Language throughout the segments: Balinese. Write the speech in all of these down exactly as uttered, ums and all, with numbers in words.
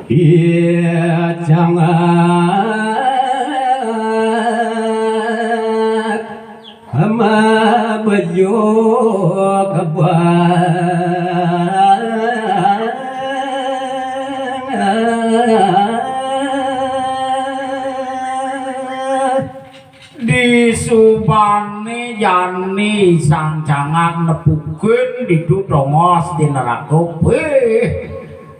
Iya, cangak ama bejo kebang. Disubane jani Sang Cangak nepukin ditu tongos di neraka. Wih,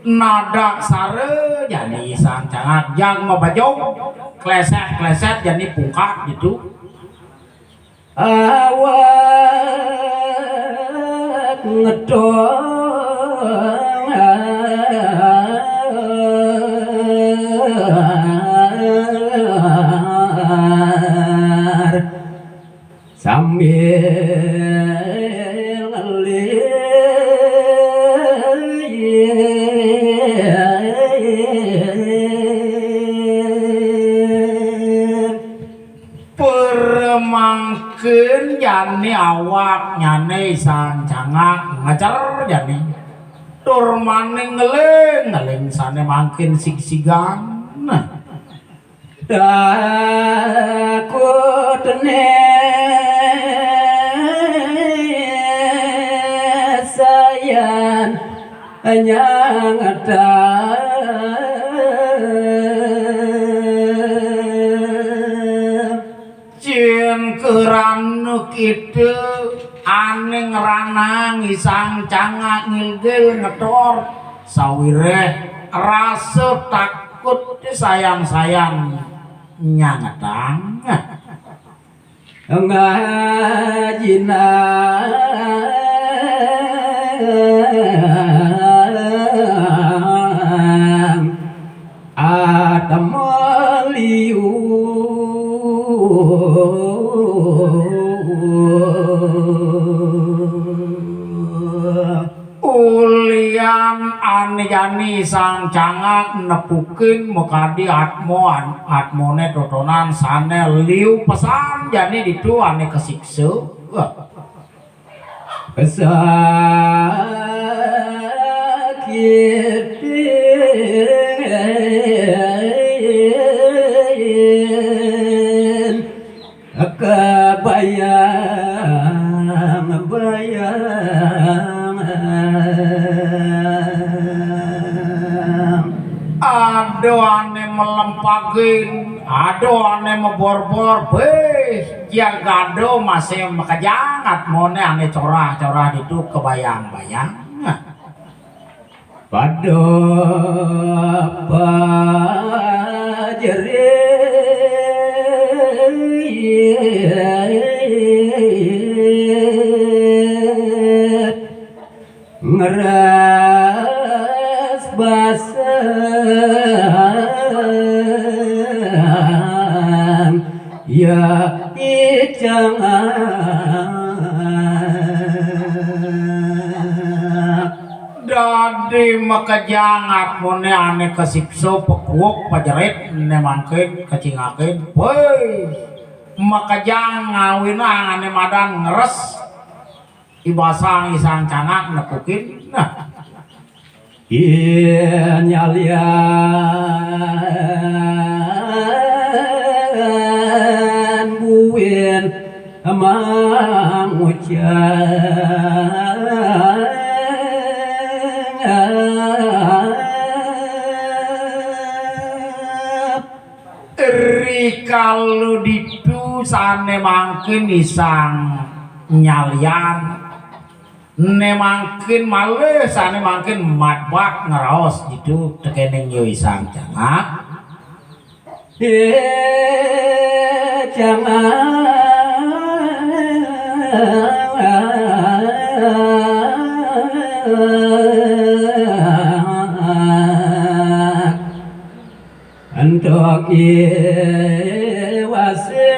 nadak sare jani Sang Cangak, jag mabejog, kleset-kleset jani pungkat ditu. Awak ngetong sambil ngelir. Permangkin jani awaknyane Sang Cangak ngejer jani. Tur maning ngeling-ngeling sane mangkin sigsigan. Takutne sayan nyangetang. Cen kerana kita ane ngranang Sang Cangak ngilgil ngetor, sawireh rasa takut sayan-sayan nyangetang. Ngajinang atama liu. Ulian ane jani Sang Cangak nepukin makadi atma, atmane totonan sane liu pesan jani ditu ane kasiksa. Wah. Kasakitin kabayang-bayang. Ada ane melempagin, ada ane meborbor, beh, jagado masih makejang atmane ane corah-corah ditu kabayang-bayang. Pada pajerit ngeras basang ya icang. Dadi makejang atmane ane kasiksa, pekuuk, pajerit, ne mangkin kacingakin. Woi, makejang ngawinang ane madan ngeres. Ibasang Sang Cangak nepukin. Nah. Yen nyalian buin mangucap. Rikala ditu sane mangkin Sang Nyalian, ne mangkin malih sane mangkin madbat ngraos ditu tekening Sang Cangak. Eh, Cangak. Antuk iwase.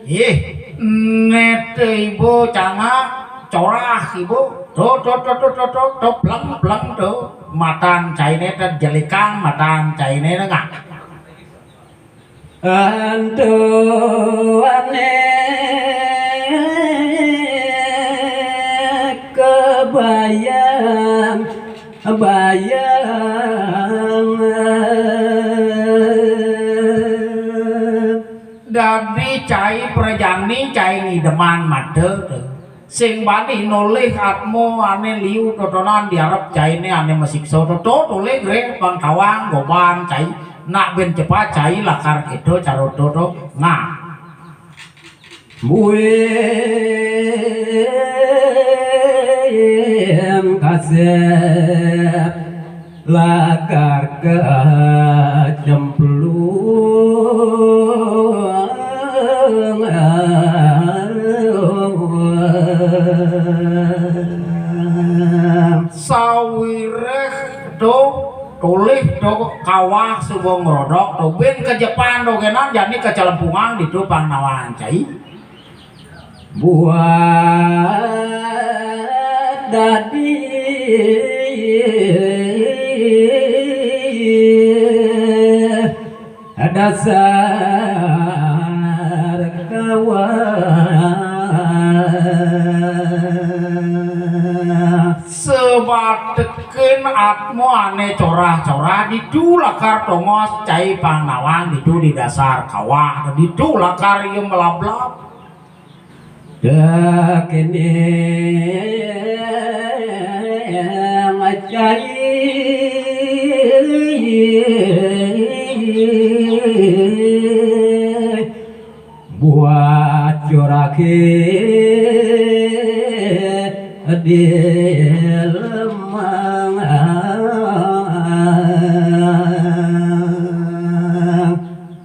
Ih, nete ibu Cangak, corah ibu. Tuh, tuh, tuh, tuh, tuh, tuh, tuh, pleng, pleng, tuh. Matan caine te jelikang, matan caine nengah. Antuane. Bayang. Dadi cai prajani, cai ngideman mata to. Sing bani nolih atma ané liu totonan di arep cainé ané masiksa to, to tolih gré pang tawang goban cai, nak bin cepat cai lakar kéto cara to to. Nah. Buin kasép lakar kacemplung. Sawiréh to tolih to kawah suba ngrodok to bin kajepan to kénan jani kacelempungan ditu pang nawang cai. Buat dadi dasar kawah. Sebatekin atma ané corah-corah ditu lakar tongos cai pang nawang ditu di dasar kawah ditu lakar ia melablab. Dah kini cai buat curah di lemah.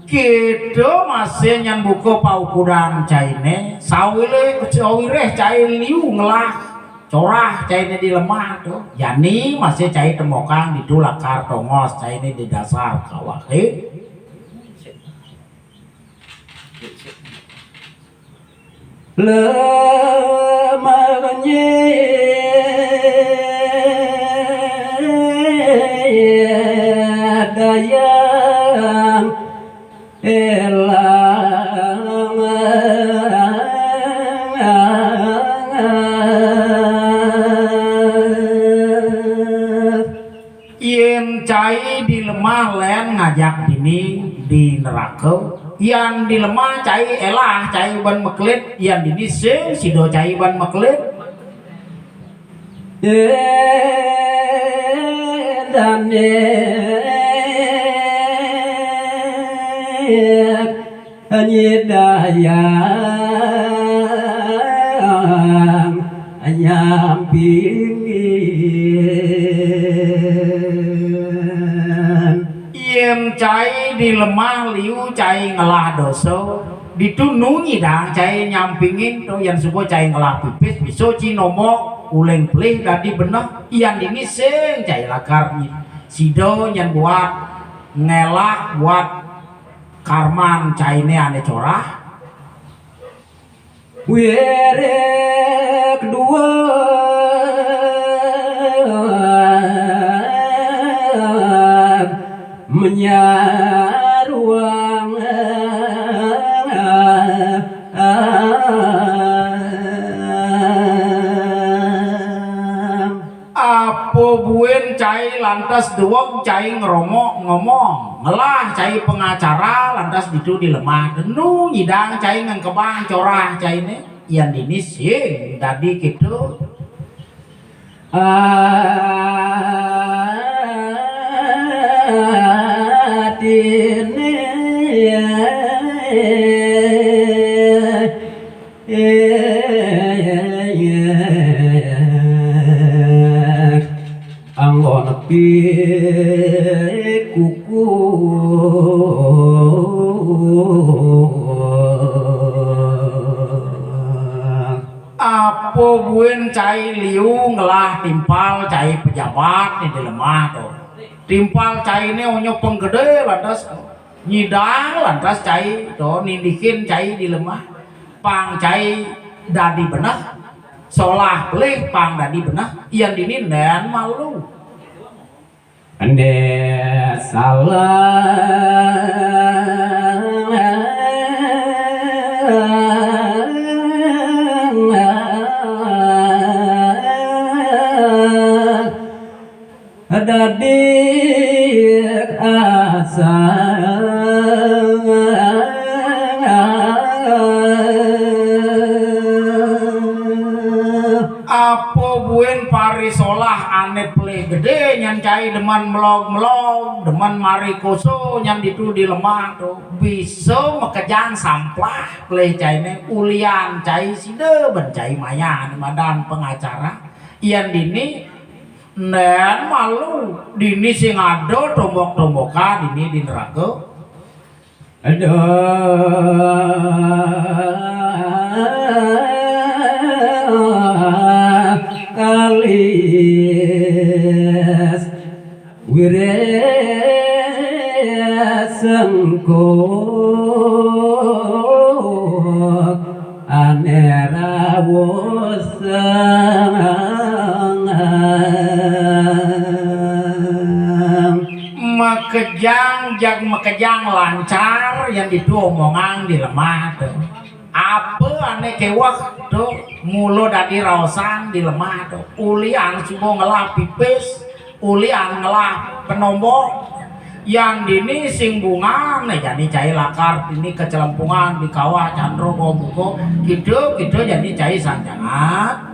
Kéto masih nyan buka paukudan cainé, sawilé, sawiréh cai liu ngelah corah cainé di lemah to. Jani masih cai temokang ditu lakar tongos cainé di dasar kawah. Eh? Lemah nyidayang elang. Yén cai di lemah lén ngajak dini di neraka, yan di lemah cai elah cai ban makelit, yan dini sing sida cai ban makelit. Yén dané nyidayang nyampingin. Yén cai di lemah liu cai ngelah dosa, ditu nu nyidang cai nyampingin to, yan suba cai ngelah pipis, bisa ci nombok uling pelih dadi beneh, yan dini sing cai lakar nyi-, sida nyen buat ngelak buat karman cainé ané corah. Wiréh kedua menyaruang. Apa buin cai lantas duweg cai ngrongok ngomong, ngelah cai pengacara lantas ditu di lemah. Enu nyidang cai ngengkebang corah cainé, yan dini sing dadi kéto. Atiné anggon pikuku. Apa buin cai liu ngelah timpal cai pejabat né di lemah to. Timpal cainé onyo pengedé lantas nyidang lantas cai to nindikin cai di lemah. Pang cai dadi beneh, solah pelih pang dadi beneh, yan dini nén malu. Ende salah. Dadi asa. Apa buin parisolah ané pelih gedé nyan cai demen melog-melog, demen mari koso nyan ditu di lemah to. Bisa makejang samplah pelih cainé ulian cai sida ban cai mayah ané madan pengacara. Yan dini Nén malu, dini sing ada tombok-tombokan dini di neraka. Aduh, kalis wiris sengkuk. Ané rawuh sengeng. Makejang, jag makejang lancar yan ditu omongan di lemah to. Apa ané kéweh to mula dadi raosan di lemah to. Ulian suba ngelah pipis, ulian ngelah penombok. Yan dini sing bungan, né jani cai lakar dini kacelempungan di kawah candra gua buka. Kita, kita jani cai sanjangan.